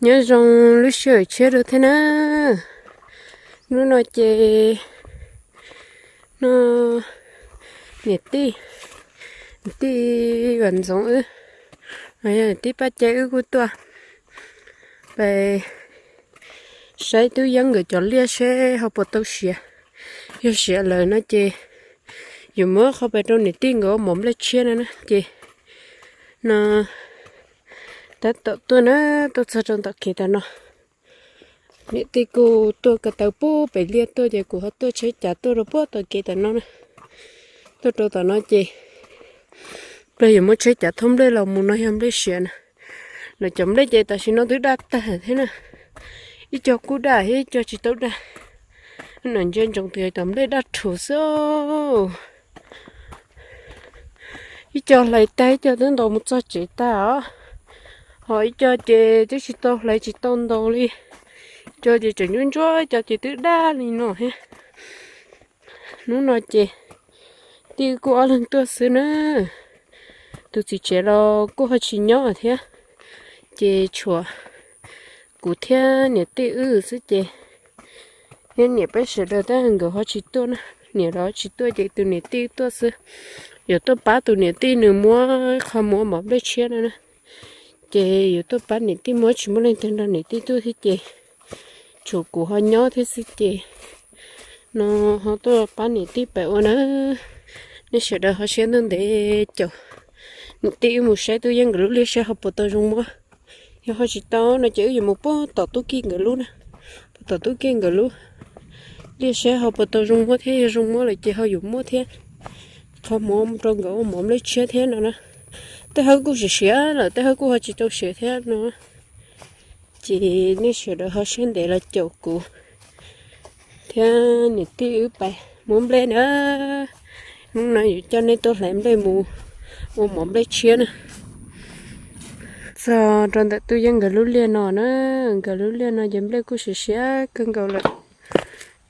Nyob zoo lub sij hawm tshiab rau thiab na. Hnub no ces no niam tij, niam tij Vam Ntxoov wb, niam tij Paj Cai wb kuj tuaj pais saib Tub Yeeb nkawd cov liaj seb ho puas tau siav. Yog siav lawm no ces yuav muab qhov pais rau niam tij nkawd ua mov nplej tshiab no na ces no tab tom tuaj na, tuaj txog rau tom kev tam no. Niam tij kuj tuaj ko taw puag pem liaj tuaj ces kuv ho tuaj tsheb cav tuaj rau puag tom kev tam no na. Tuaj rau tom no ces plag yuav muab tsheb cav thauj nplej los mus no yog nplej siav na. Lawv cov nplej ces tam sim no twb daj tag thiab na. Ib co kuj daj thiab ib co tsis tau daj. No ntsia ntsoov tias cov nplej daj rhuv xwb. Ib co hlais tag ib co twb ntaus mus txog tsev tag os. Ho ib co ces twb tsis tau hlais tsis tau ntaus li. Co ces tseem ntsuab ntsuab, co ces twb daj li no thiab. Hnub no ces tij kuj ob leeg tuaj xwb na. Tus txiv tsev los kuj ho tsis nyob thiab, ces tshuav kuv thiab niam tij wb xwb ces thiab niam peb sawv daws tab nkawd ho tsis tuaj na. Niam los tsis tuaj ces tus niam tij tuaj xwb. Yuav tuaj pab tus niam tij nws muab qhov muab mov nplej tshiab no na. Ces yuav tuaj pab niam tij muab, tsis muaj leej twg nrog niam tij tuaj thiab ces tshuav kuv ho nyob thiab xwb ces no ho tuaj pab niam tij pab ua na. Nej sawv daws ho siab ntev ntev caum niam tij wb mus saib Tub Yeeb nkawd lub liaj seb ho puas tau zoo muab. Yog ho tsis tau no ces wb yuav mus puag tom Tub Kij nkawd lub na, puag tom Tub Kij nkawd lub liaj seb ho puas tau zoo muab thiab, yog zoo muab lawm ces ho yuav muab thiab qhov muab rau nkawd ua mov nplej tshiab thiab no na. Tej hawb kuj siav siav lawm, tej hawb kuj ho tsis tau siav thiab no. Ces nej sawv daws ho siab ntev los caum kuv thiab niam tij wb pais muab nplej na. Hnub no yuav coj nej tuaj hlais nplej mus ua mov nplej tshiab na. Txog rau ntawm Tub Yeeb nkawd lub liaj no na, nkawd lub liaj no ces nplej kuj siav siav kawg nkaus lawm.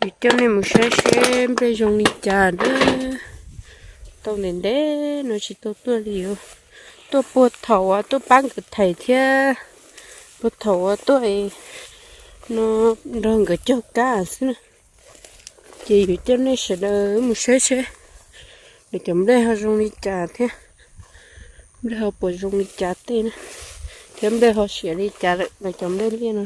Yuav coj nej mus saib seb nplej zoo li cas na. Tau ntev ntev no tsis tau tuaj li os. Tuaj puag thaum uas tuaj pab nkawd thais thiab puag thaum uas tuaj no nrog nkawd cog kab xwb na. Ces yuav coj nej sawv daws mus saib seb lawv cov nplej ho zoo li cas thiab, nplej ho puas zoo li cas tej na, thiab nplej ho siav li cas lawm lawv cov nplej liaj no.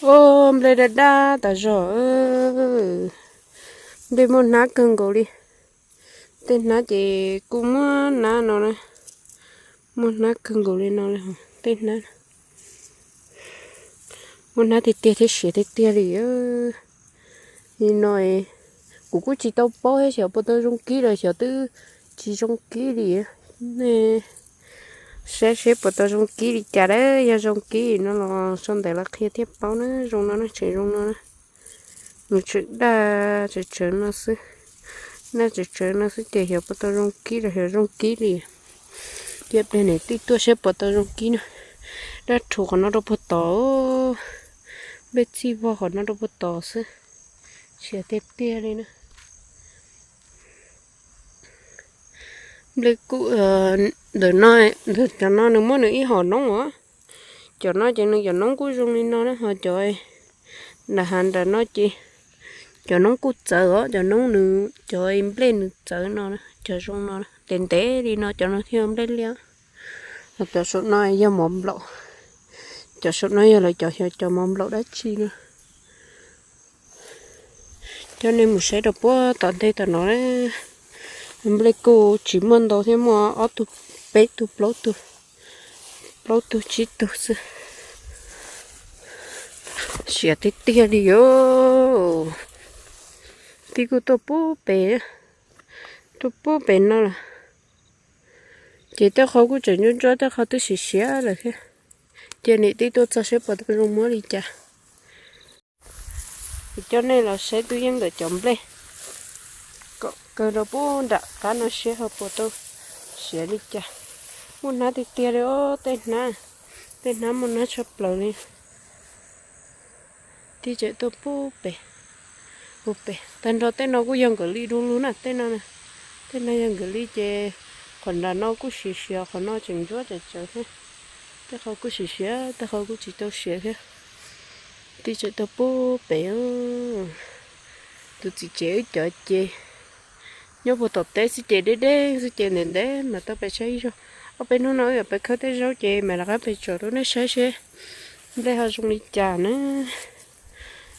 Ua nplej daj daj tas zog, nplej muaj hnab kawg nkaus li. Tej hnab ces kuj muaj hnab no na, muaj hnab kawg nkaus li no li, tej hnab muaj hnab tiag tiag thiab siav tiag tiag li. Li no kuv kuj tsis tau paub thiab, xyov puas tau zoo kib los xyov twb tsis zoo kib li. Nej saib seb puas tau zoo kib li cas lawm, yog zoo kib no los sau ntawv los qhia thiaj paub na. Zoo no na, tseem zoo no na. Nws tseem daj tsawv tsawv no xwb, daj tsawv tsawv no xwb ces xyov puas tau zoo kib los xyov zoo kib li. Cia pliag niam tij tuaj saib puas tau zoo kib na. Daj rhuv qhov no rau puag tod, nplej txij vog qhov no rau puag tod xwb. Siav tiag tiag li na. Nplej kuj ntawm no, ntawm cov no nws muaj nws ib hom noob os. Cov no ces nws cov noob kuj zoo li no na, ho cov nram hav nram no ces cov noob kuj txawv os, cov noob nws, cov nplej nws txawv no, cov zoo no ntev ntev li no cov no thiaj nplej liaj. Ho cov saum no yog mov nplaum, cov saum no yog lawv cov xyov cov mov nplaum dab tsi no. Coj nej mus saib rau puag tom ntej tom no, nplej kuj tsis muaj ntau thiab, muaj ob tug, peb tug, plaub tug, plaub tug tsib tug xwb. Siav tiag tiag li os. Tij kuj tuaj puag pem, tuaj puag pem no lawm. Ces tej qhov kuj tseem ntsuab ntsuab, tej qhov twb siav siav lawm thiab. Cia niam tij tuaj txog seb puas tau zoo muab li cas. Kuv coj nej los saib Tub Yeeb nkawd cov nplej kom kawg rau puag nram qab no seb ho puas tau siav li cas. Muaj hnab tiag tiag li os, tej hnab, tej hnab muaj hnab tshaj plaws li. Tij tseem tuaj puag pem, puag pem. Tag nrho tej no kuj yog nkawd li du lug na, tej no, tej no yog nkawd li ces qhov nram no kuj siav siav, qhov no tseem ntsuab tsawv tsawv thiab. Tej qhov kuj siav siav, tej qhov kuj tsis tau siav thiab. Tij tseem tau pub pem. Tus txiv tsev wb cov ces nyob puag tom teb xwb ces deb deb xwb ces ntev ntev mas tau pes saib ib zaug. Ob peb hnub no wb yuav pes khawb tej zaub ces mam rov qab pes tsom rau nej saib seb nplej ho zoo li cas na.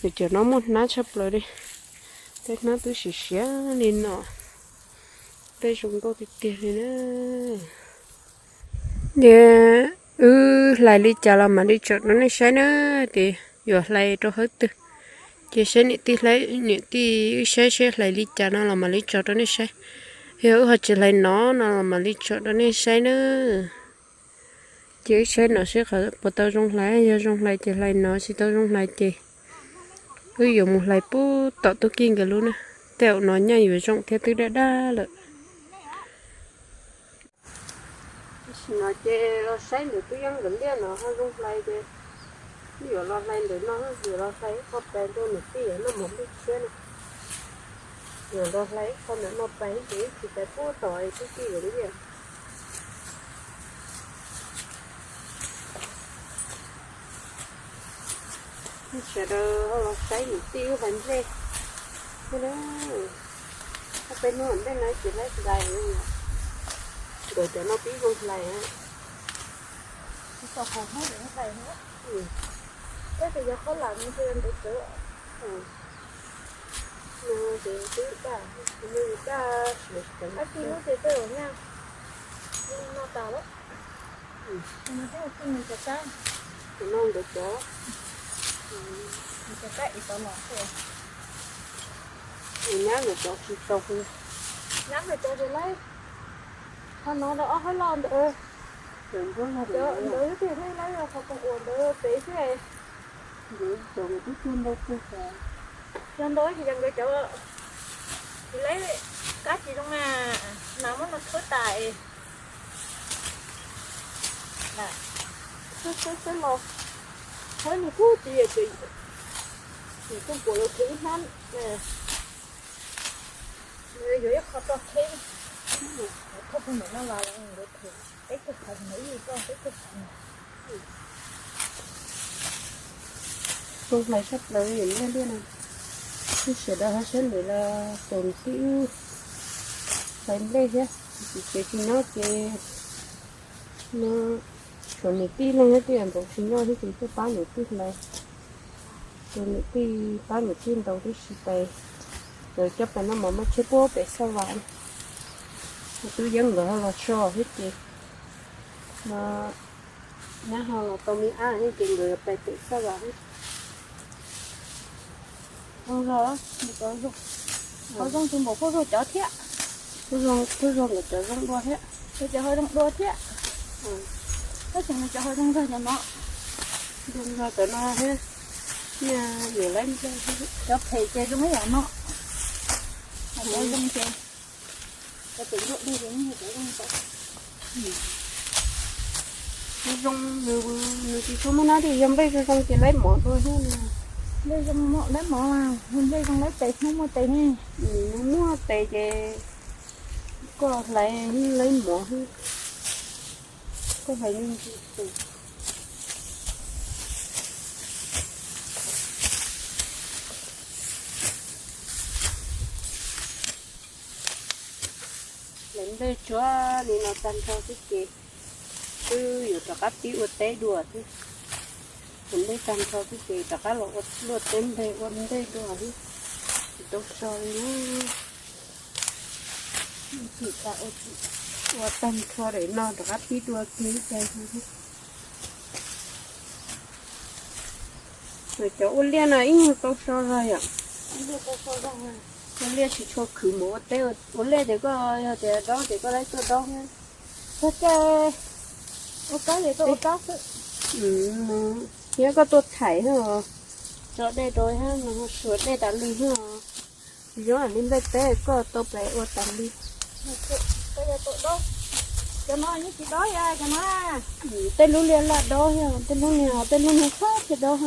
Nws cov no muaj hnab tshaj plaws li. Tej hnab twb siav siav li no. Tej zoo nkauj tiag tiag li na. Ces wb hlais li cas los mam li tsom rau nej saib na. Ces yuav hlais rau hauv twg, ces saib niam tij, niam tij wb saib seb hlais li cas no los mam li tsom rau nej saib. Yog wb ho tsis hlais no no los mam li tsom rau nej saib na. Ces wb saib no seb qhov puas tau zoo hlais, yog zoo hlais ces hlais no, tsis tau zoo hlais ces wb yuav mus hlais pub tom tub kij nkawd lub na. Tej zaum no nyaj yuav zoo thiab, twb daj daj lawm. Tam sim no ces los saib ntawm tub yeeb nkawd liaj no ho zoo hlais ces wb yuav los hlais ntawm no, yuav los hlais ib qho pais rau niam tij noj mov nplej tshiab no. Yuav los hlais ib qho ntawm no pais ces wb tsis pais pub tom tub kij nkawd liaj. Sawv daws ho los saib niam tij wb hlais nplej. Ob peb hnub ntej no ces hlais nplej, nkawd cov no pib zoo hlais. Tab sis yog qhob lam no ces ntawd tsawv. Ces twb daj, daj, ab tij lub ces tej zaum nyaj noj tas lawm. Tus no thiab tus no nkawd cov, nkawd cov kab ib tau los xwb. Nyab nkawd cov tsis tau, nyab nkawd cov tus laib, qhov no rau ob hab loj ntawd, ntawd twb laib qhov koom uas ntawd pem xwb. Nkawd cov nkawd twb tuaj ntau kawg. Yog ntau ces nkawd cov tsis laib, kab tsis zoo na, mas muab no khawb tas. Xwb xwb los, khawb nws kub tiag ces nws kuj puas los khawb ib hnab. Yuav ib qho tso kheb, thauj pug ntawm no los nkawd khawb peb tug qhov ntawd ib tug toj peb tug qhov ntawd. Zoo hlais tshaj plaws li nplej liaj no. Wb sawv daws ho saib ntawm los tus tij wb hlais nplej thiab, tus txiv tsev tsis nyob ces no, tshuav niam tij leej thiab, tij npaum tsis nyob thiab ces tuaj pab niam tij hlais. Tus niam tij pab niam tij ntaus tib si pais, nkawd coj pais noj mov maj tsheb puag pem xaj vam. Tub yeeb nkawd ho los so thiab ces no, nyab ho los tau me ab thiab ces nkawd yuav pais pem xaj vam thiab. Zoo zog, qhov zoo tsis npaum qhov zoo cov thiab. Qhov zoo nkawd cov zoo dua thiab. Nkawd cov ho zoo dua thiab. Tab sis nws cov ho zoo zog cov no. Zoo zog cov no thiab. Niaj yuav laib nplej thiab. Cov phem ces zoo ib yam no. Cov zoo ces, cov phem ntuj dej ces cov zoo tau. Zoo, nws tsis tshua muaj nab, yog nplej zoo zoo ces laib mov dua thiab. Nplej zoo laib mov, nplej zoo laib tes, hnub muaj tes ne. Hnub muaj tes ces koj hlais laib mov xwb, koj hlais me ntsis tes. Lawv nplej tsuag li no tag nrho xwb ces twb yuav rov qab pib ua teb dua thiab. Lawv nplej tag nrho xwb ces rov qab los ua luaj teb nplej ua ntej dua thiab. Tsis tau so li na. Ua tag nrho daim no rov qab pib dua kiag ib pliag. Cov ua liaj no ib nyuag tau so zog yom. Ua liaj tsis tshua khwv mus ua teb, ua liaj ces koj yog tias dob ces koj laib tuaj dob thiab. Txog caij ua kab ces koj ua kab xwb. Thiab koj tuaj thaim thiab, tso dej rau thiab, suav dej tas li thiab. Tsis zoo li nplej teb koj tau pes ua tas li. Cov no yeej tsis dob, cov no tej lub liaj laj dob thiab, tej lub niag, tej lub niag txhob thiaj dob,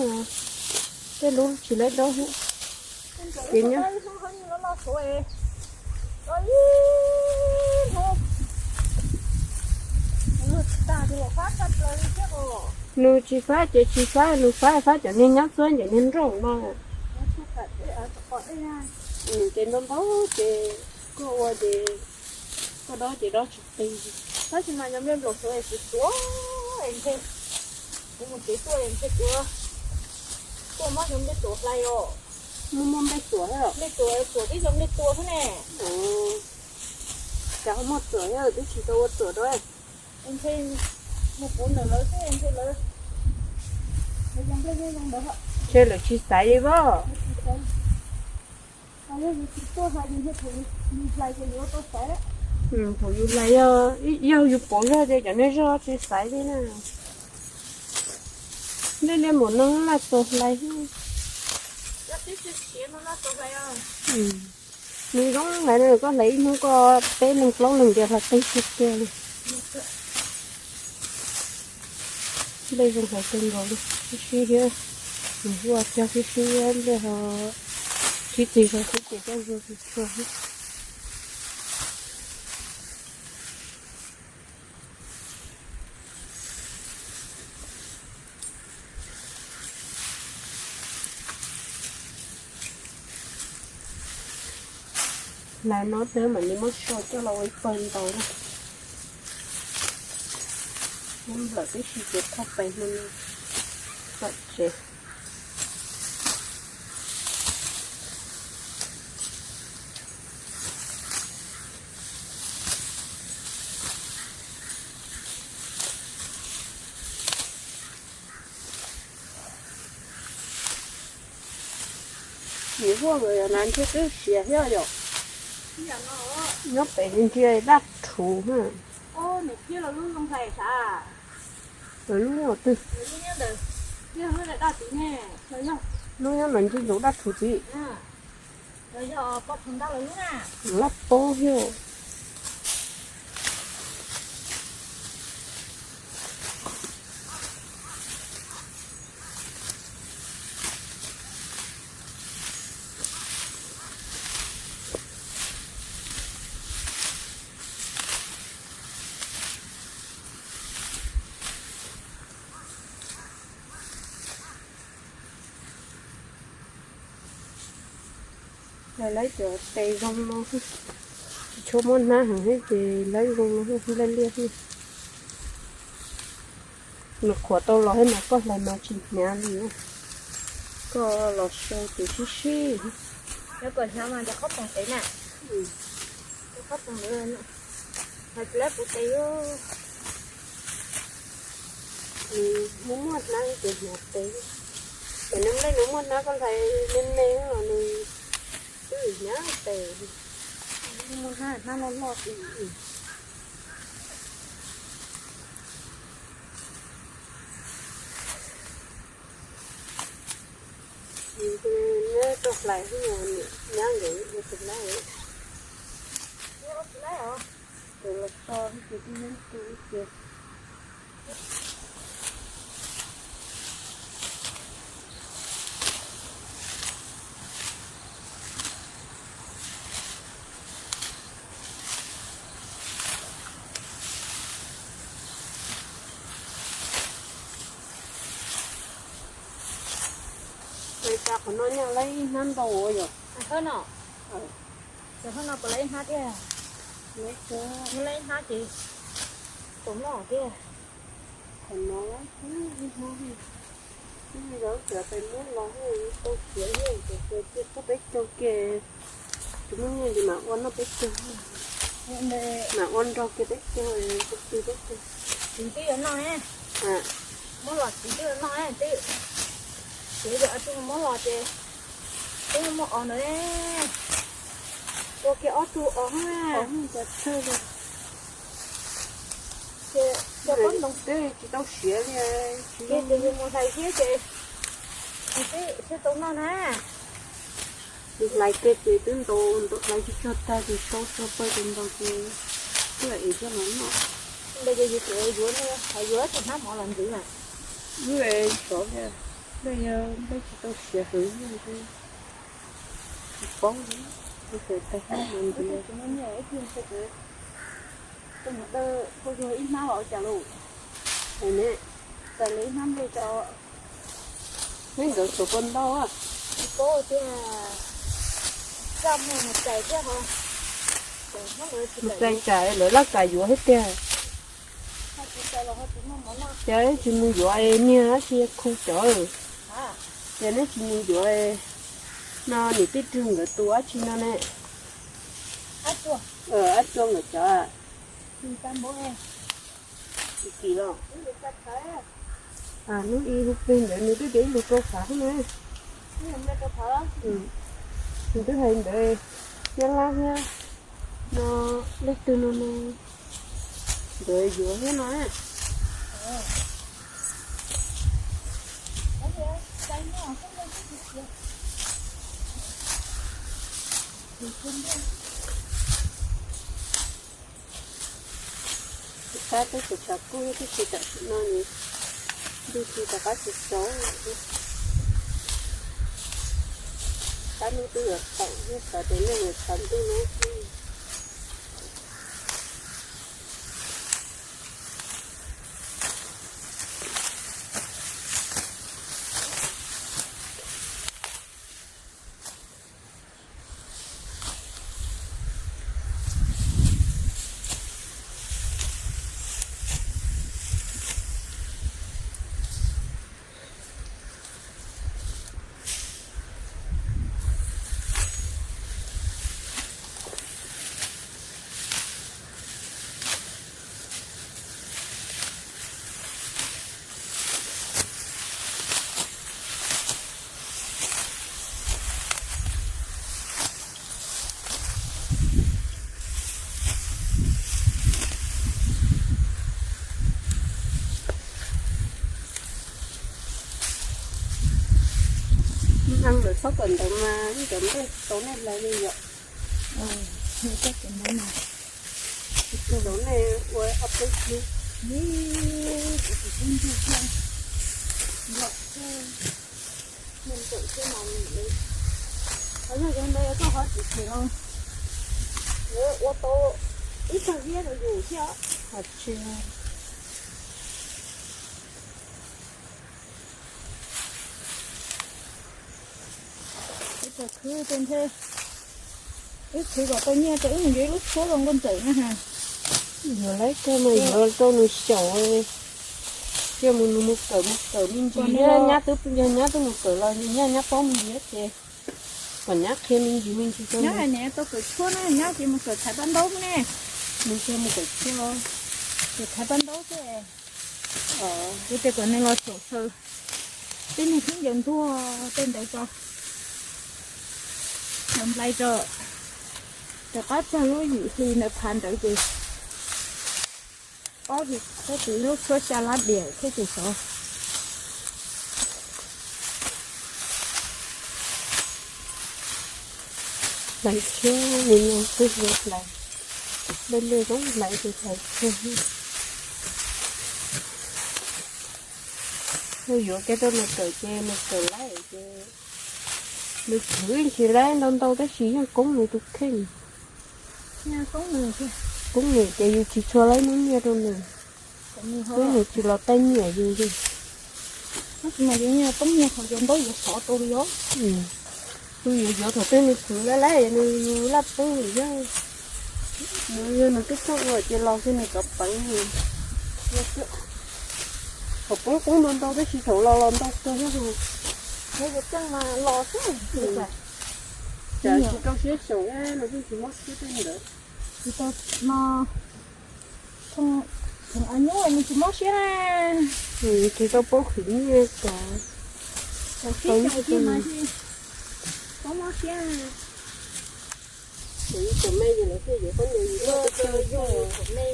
tej lub tsis laib dob thiab. Ces nyob Nws tsis fab ces tsis fab, nws fab fab cov niag nyab txuab cov niag nrooj no. Ces ntau ntau ces koj ua ces koj dob ces dob tsis qis. Tab sis mas cov nplej nplaum xwb es kuv tuav es ntshe kuv mus tsev tuaj es ntshe kuv tuaj mob cov nplej tuam hlais os. Muaj muaj nplej tuam thiab los? Nplej tuam, tuam tib cov nplej tuam xwb ne. Cas ho muaj tuam thiab twb tsis tau ua tuam rau. Ntshe mus puv ntawm lawv xwb ntshe lawv, lawv cov nplej zoo ntawd. Ntshe lawv tsis xaiv li os. Thaum yus hlais yog, yog yus pov zog ces cov neeg zog tsis xaiv li na. Nplej liaj maum no laj tuam hlais. Nws zoo hlais na, koj hlais ib hnub koj peb leeg plaub leeg ces hlais qis tiag tiag li. Nplej zoo hlais kawg nkaus li, sib sib thiab. Nws ua cog sib sib nplej ho sib txig zog xwb ces coj zog tsis tshua thiab. Hlais no peb mam li muab sau coj los ua ib pawg ntau na. Muab nplawm tib si ces thauj pes no tom tsev. Niam huaj nkawd yog nas ntsia twb siav thiab yom. Nyob pem ntsia daj rhuv. Lub nyob twg? Lub nyob mas ntsia ntsoov daj rhuv tid. Lab paub thiab. Lawv cov tes zoo no, tsis tshua muaj hnab heev thiab ces lawv zoo no, liaj liaj thiab. Nws qhuav tau los thiab mas koj hlais mas tsis hnyav li. Koj los sau ces sib sib. Yog kom hnyav mas cov qhob poom tes na. Cov qhob poom tes, hais tsis laib puv tes. Nws muaj muaj hnab ces hnyav tes. Ces nws nplej nws muaj hnab koj hlais me me los nws twb hnyav tes. Muaj hnab, hnab loj loj. Nyob rau hlais xwb, nyab nkawd ua tsis laib. Ua tsis laib os. Tus los so ces twb yeej tu ib ce. Cas qhov no nyaj laib ib hnab ntau ua yom? Qhov no, cov qhov no puas laib ib hnab thiab? Laib ib hnab ces tau noj thiab. Qhov no ib hnab, ib hnab cov peb muab los tau siav thiab, ces cia txog peb caug kiag. Tus muaj nyiaj ces mam ua noj peb caug, mam ua nrog kiag peb caug, tus twg peb caug. Txiv twb yuav noj ne. Muab los txiv twb yuav noj ne, twb, txiv yuav ob tug muab los ces twb muaj os ntawd ne. Ua kiag ob tug os na. Os cov tshawj li. Cov pob ntoo twb tsis tau siav li, tsis, ces yus mus hlais thiab ces tsis, twb tsis tau noj na. Yus hlais kiag ces twb ntau, ntau hlais tsis tsuag tag ces sau tsuag pawg ces ntau ces twb ev coj los noj. Ntawd ces yus tseem yuav, yuav tus hnab mov los ntxiv na. Wb sov li, nplej yog nplej tsis tau siav heev, tsis paub, tsis tau hnab los ntxiv. Tus mus dawj koj yog ib hnab los ua cas lauj? Ne, txais li hnab nplej tso. Neb nkawd tsuas pua ntau. Tsis paub tiag, txaj muag mus txais thiab ho. Mus txais tsam lawv laj kam yuav thiab tiag. Ces neb tsis mus yuav niag dab tsi khu cov. Ces neb tsis mus yuav no niam tij rwg nkawd tus dab tsi no ne. Ab Tsuag nkawm cov. Tsis kim los. Hnub ib hu plig ntawd nws twb tias ib lus rau Fav na. Nws twb hais ntawd, Nyab Laj thiab no, leej twg no no nkawd yuav thiab no. Tab peb tus tshav kub tib si tam sim no nws ntuj tsis rov qab tsis tsaus. Tab hnub twb yuav thaum hnub tshav tes neeg yuav tshav ntuj no xwb. Ntawd txhob kawm ntawv mas ib cov nplej tau nej hlais li yom. Tau nej ua ob peb xwb. Yog cov ntawd koj ho tsis them los ua tau ib txog ziab rau yus thiab. Ib txog khwb tej ntheb, wb khwv kom tau nyiaj rau wb mus yuav ib lub tshuab rau nkauj ntxawm na ha. Yuav lawm kawg mas yuav rau nws xyaum, cia mus nws mus kawm mus kawm me ntsis thiab, nyab twb yog nyab twb mus kawm los nws nyab nyab paub me ntsis ces kom nyab qhia me ntsis me ntsis rau nws. Nyab hais niam tau kawm tshuab na, nyab ces mus kawm thaiv paj ntaub ne. Nws cia mus kawm tshuab, kawm thaiv paj ntaub xwb. Kuv tias kom nws los xyaum xyaw tej niag khaub ncaws ntuag tej ntawd tso, xyaw nplai tso, rov qab txog lub yim hli ntawd phav ntawd ces paub tias tab sis lub tshuab xya lab diam thiab ces xyov. Hlais tshuab me nyuam twb hlais, lej lej zoo hlais ces hlais tshuab. Nws yuav kiag rau nws kawm ces nws kawm lawm ces nws khwv ntsis lawm ntau ntau tab sis yeej koob nws tus kheej. Koob nws ces yus tsis tshua laib muab nyiaj rau nws, twb nws tsis los taij nyiam yus li. Tus yuav yuav thaum twg nws khwv lawm lawm nws laj poob li yog, nws yog nws twb txawj ua ces los xwb nws rov peev. Thaum poob poob ntau ntau tab sis thaum los los ntau kawg thiab. Tsam tsis rau siab xyaum no yeej tsis mob siab tej ntawd. Tsis tau, no, thaum av nyuj nws tsis mob siab na. Tsis tau paub khwv nyiaj ko. Thaum sib xyaum mas tsis tau mob siab. Thaum me ces lawv thiaj yuav khaub ncaws yus loj, thaum me,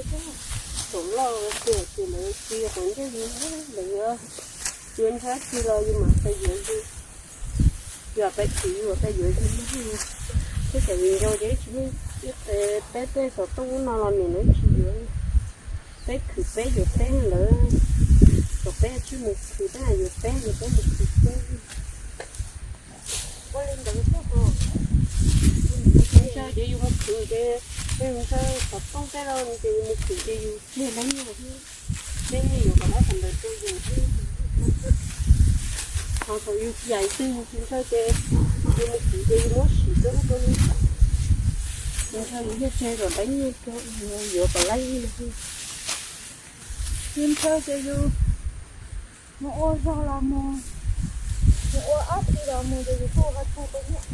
thaum loj ces lawv tsis quav ntsej yus, lawv yuav tua ntshav tsi los yus mam pais yuav yus. Yus pais khwv yus pais yuav yus. Thiab tsam yus nco ces tsis muaj ib qe peb tej xov tooj ub no los niam lawv tsis yuav. Peb khwv peb yuav peb lawm, kom peb tsij mus khwv peb yuav peb, yuav peb mus khwv peb. Ua li ntawd xwb. Ntshe ces yus mus khwv ces, yus ntshe xov tooj tej no ces yus mus khwv ces yus niag lawv niag thiab. Peb yeej yuav kom lab qhov ntawd rau yus. Ho thaum yus yais twg yus tsis ntshaw ces yus mus kiv ces yus muab sim rau ub rau no. Yus ntshaw yus thiaj tseg kom lab nyiaj rau, yuav kom lab nyiaj. Yus ntshaw ces yus mus ua zog los mus, mus ua ob txhij los mus ces yus kuj ho tshaj tau nyiaj.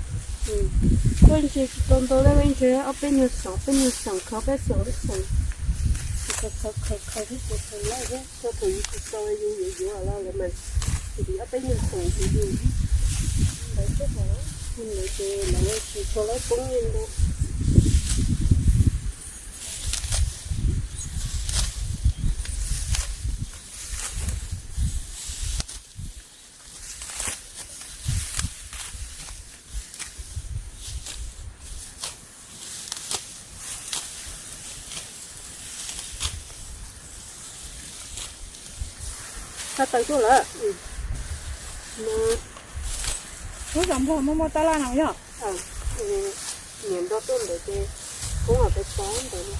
Kuj ntse tsis tau ntau lawm, ntse ob peb nyuag xeem, peb nyuag xeem, khaws peb xeem, peb xeem, khaws khaws khaws khaws twb puas tau lawm thiab. Txog thaum yus tsis tau yus yuav yuav los lawm mas, ces ob peb nyuag xeem ces yus ntawd xwb hos, ntawd ces lawv tsis tshua lawb poob nyiaj ntau. Txhaj tawm tuaj lawm. Lub zos Nplog muaj muaj tab laj no yog? Niam nrog tuaj ntawd ces poob los peb poob ntawd.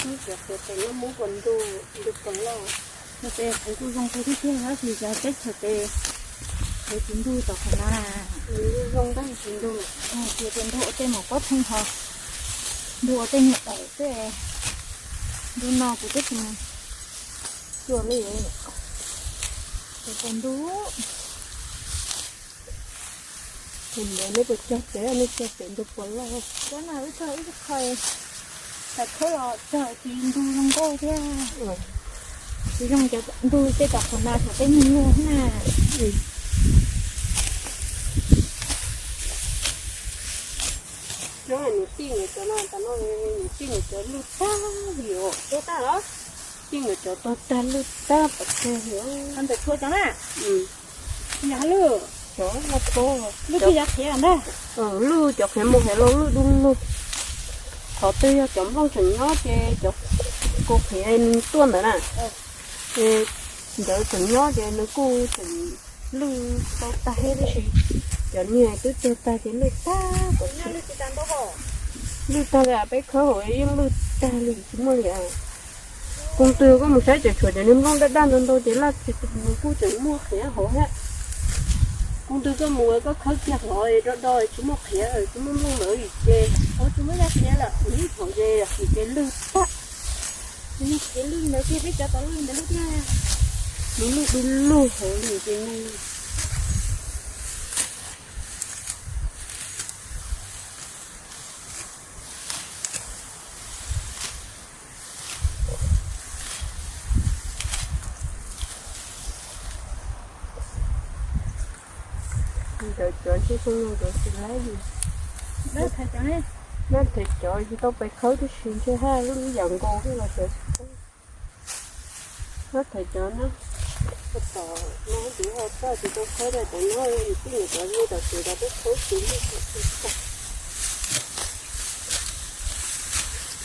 Cov qias tes no muab kom ntug, ntug kom loj. Cov tes qhwv kuj zoo kawg thiab tiag, tab sis cov teb chaws tes qhwv tsis ntug tom qhov no na. Zoo tab sis tsis ntug. Ces tes ntug ua tej mom pob pheej ho, ntug ua tej nyuag daim tej, ntug no kuv twb tsis tshua li. Tes ntug. Tus ntawd neb puas cog pem, neb cog pem ntug puas loj? Cov no wb cog wb qhov, tais khawb los cog tsis ntug zoo nkauj thiab. Tsis zoo cov ntug tej tom qhov no xyov tej nyuag nyuag na. Nyob nws tij nws cov no tas no, nws tij nws cov lwj tag li os. Tij nws cov tag tag lwj tag pov tseg li os. Ntawm tshua cov na. Yog lwj, cov loj pob, lwj tij yog qhiav ntag. Lwj cov qhiav mus qhiav los lwj du lug. Qhov twg yog cov nplooj tseem nyob ces cov kua qhiav nws tuaj ntawd na. Ces ntawd tseem nyob ces nws kuj tseem lwj tau tag thiab tab sis cov niag twb tuag tag ces lwj tag pov tseg. Lwj tag li, peb khawb hauv yeej lwj tag li tsis muaj li. Koog twg koj mus saib cov tshuav cov niag nplooj daj daj ntau ntau ces laj tsis, nws kuj tseem muaj qhiav hauv thiab. Koog twg koj mus koj khawb kiag hauv do do tsis muaj qhiav, tsis muaj nplooj lawm ces, tsis muaj yaj qhiav lawm, ib thaum ces qhiav ces lwj tag. Qhiav lwj ntawd kiag peb cov tau lwj ntawd lub tiag. Nws lwj du lug hauv li ces nws Ntawd cov ntshe xyoo no nkawd tsis laib li. Nab them cov tsis tau pes khawb tib si ntshe haj lub yam nkaus thiab los xyov tsis paub. Nab them cov na, tom no tus ho txaj tsis tau khawb rau cov no, yus tij niam cov li tom tsev cov twb khawb tsis lwj tag.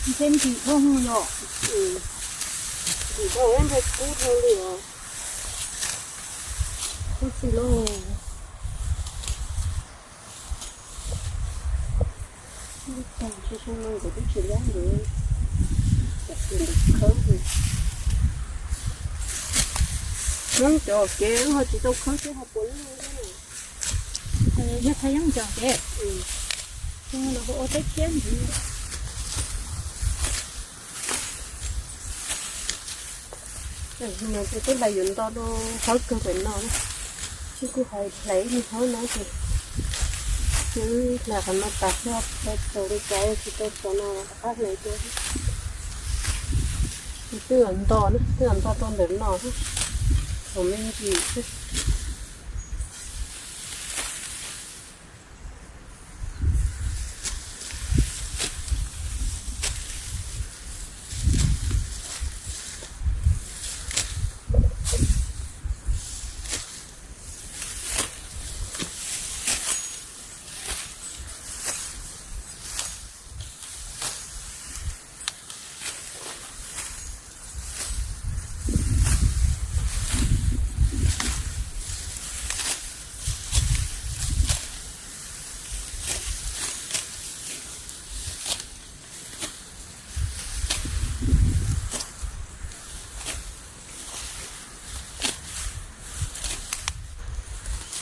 Ntshe ntim dhau yom. Ntim dhau ntshai kub dhau li os. Kub xwb lauj. Ntshe xyoo no nkawd twb tsis laib nkawd, tam sim nkawd khawb. Hmoob cov kev ho tsis tau khawb thiab ho puas lwj thiab na. Yog thaum yooj yim ces, xyoo no lawv ua teb thiab ntxiv. Twb hlais yuav nto rau hauv kawg pem no na. Kuj hais hlais ib hov no ces, hlais qhov no tas xwb, tau txaus li cas tsis tau txaus no rov qab hlais dua. Twb nto na, twb nto rau ntawm no, thaum me ntsis xwb.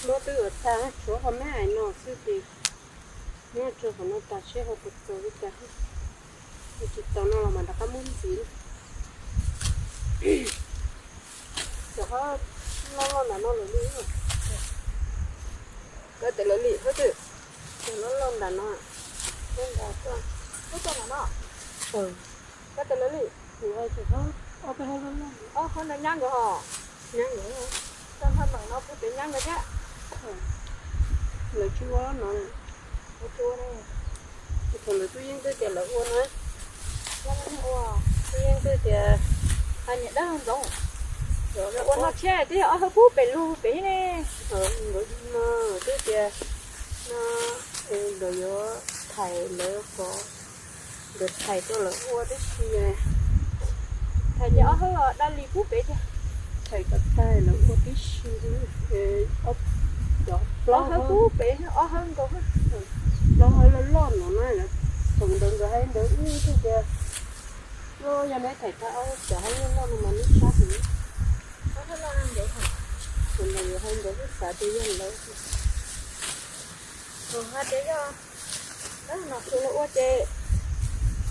Muab twb ua tag, tshuav qhov me ais no xwb ces muab tso qhov no tas seb ho puas txaus li cas. Yog tsis txaus no los mam rov qab muab ntxiv. Cov loj loj ntawm no lawv li, koj tes lawv li, koj tes loj loj ntawm no, koj tes lawv li, ob tes lawv li, ob tes lawv li, ob tes lawv li, ob tes lawv nyab nkawd ho, nyab nkawd, tau haj meem no pub pem nyab nkawd thiab. Lawv tsis ua no, ua tsis ua ne. Thaum lawv tub yeej twb tias lawv ua na, tub yeej twb tias hais niam dab ntxoov, ua no tshiab twb yog ob hawb pub pem lug pem ne. Nkawd no twb tias no, nkawd yuav thaiv lawv qhov, nkawd thaiv rau lawv ua tib si, thaiv ces ob hawb dab li pub pem thiab, thaiv kom tag lawv ua tib si. Cov plaub hawb pub pem, ob hawb nkaus, plaub hawb loj loj no na, thaum ntawd nkawd hais ntawd wb thiaj tias, yog neb thaiv tag ob cov hawb loj loj no mas neb sab heev. Thaum ntawd yuav hais ntawd wb xav tias yog lawv, hais tias yog lawv nom tswv los ua ces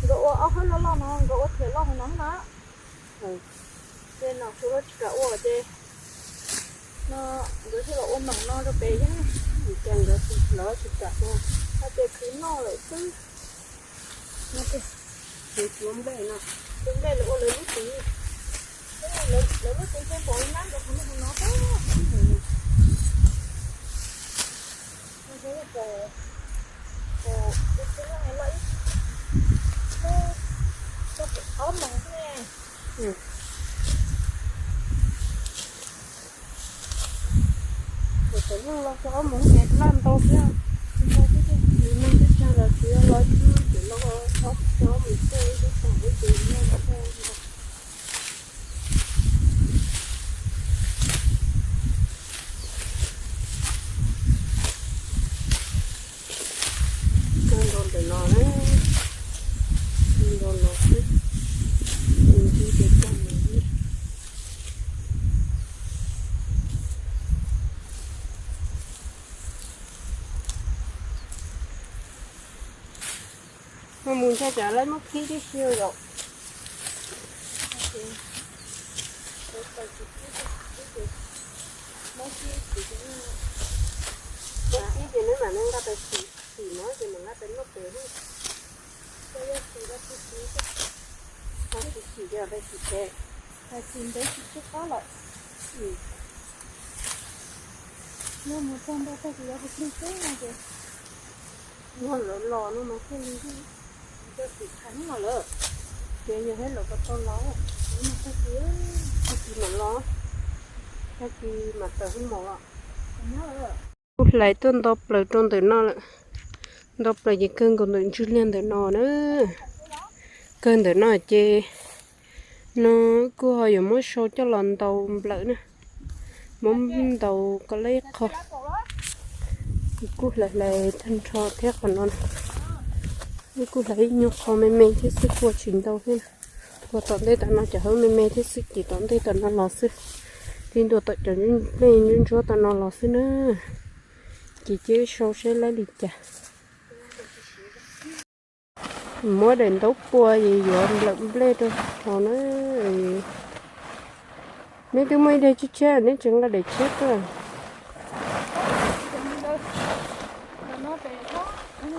nkawd ua ob hawb loj loj no, nkawd ua thiaj loj heev no na. Ces nom tswv los tsis kam ua ces no nkawd thiaj los ua meem no rau pem thiab. Ces nkawd los tsis kam ua, hais tias khwv noj lawm xwb. Khwv nplej no, khwv nplej lawv ua lawv lub tsev, lawv lub tsev npaum li nyab nkawd qhov no xwb. Ob meem xwb ne. Kuv tseem yeej los tau ob meem ces laj ntau thiab, ntau thiab, tsis neeg teb chaws los tsis los ib lub ces los ob meem xwb, ib lub xwb ces laj ntau. Kawg nkaus ntawm no, kawg nkaus no xwb, tus ntsis ces tag mus. Mus ntshai tsam lawv muab khib tib si yom. Muab khib ces neb mam li nqa pes xim, xim no ces mam nqa pes noj pem na. Koj yog xim los tsis xim, tsis xim ces pes xim pem, pes xim ntev tsis tsw qab lawm. Noj mus txog ntua tag ces yuav hu plig xwb no ces, noj lawv los no mas thiaj li, koj xim kheev no lawm, ces yog thiab lawv puas tau los, no tag kis, tag kis mam los, tag kis mam tawm hu mos os. Kuj hlais tuaj nto plaws rau ntawm no lawm, nto plaws ces kawg nkaus ntawm ntswg liag ntawm no na, kawg ntawm no ces no kuj ho yuav muab sau coj los ntaus nplawm na, muab ntaus kom laj ib qho. Kuj hlais hlais tag nrho thiab qhov no, kuj hlais ib nyuag qho me me thiab xwb, kua tsis ntau thiab. Kua tom ntej tom no cov hawb me me thiab xwb, ces tom ntej tom no los xwb, tib ntua tom cov nplej ntsuab ntsuab tom no los xwb na. Ces cia wb sau seb laib li cas. Muab daim ntaub pua es yuav nplawm nplej rau hauv na. Neb twb muaj ib daim tshiab tshiab, neb tseem nqa daim tshiab tuaj. Daim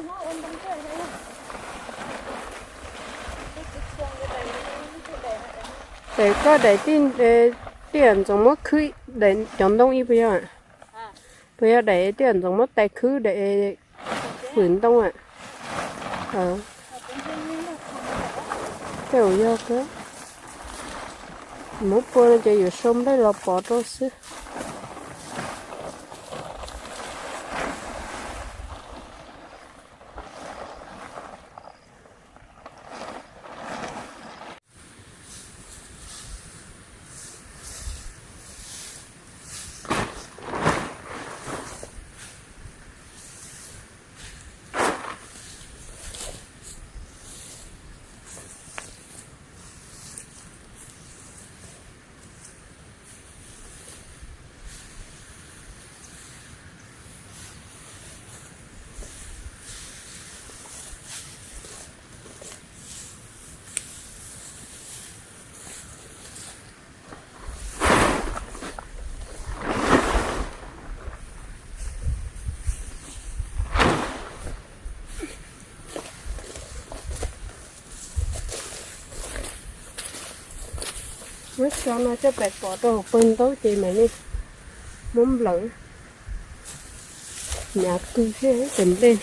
koj daim tij, tij ntxoov muab khwb, daim cov ntoo ib puas yog? Puas yog daim tij ntxoov muab tais khwb daim hwm ntoo a? Tej zaum yog kawg. Muab pua no ces yuav sau nplej los pov rau xwb. Muab xyov no coj pais pov rau hauv pawg ntaub ces mam li muab nplawm. Hnyav kawg thiab tes nplej.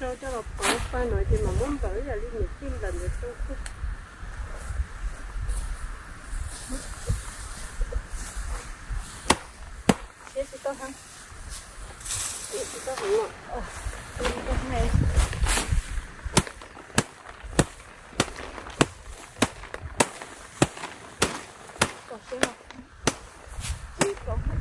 Sau coj los pov pa no ces mam muab nplawm ib yam li niam tij nplawm ntawd rau xwb. Siab tsis tau heev, tsis tau heev os. Ces no, ib kaum hmo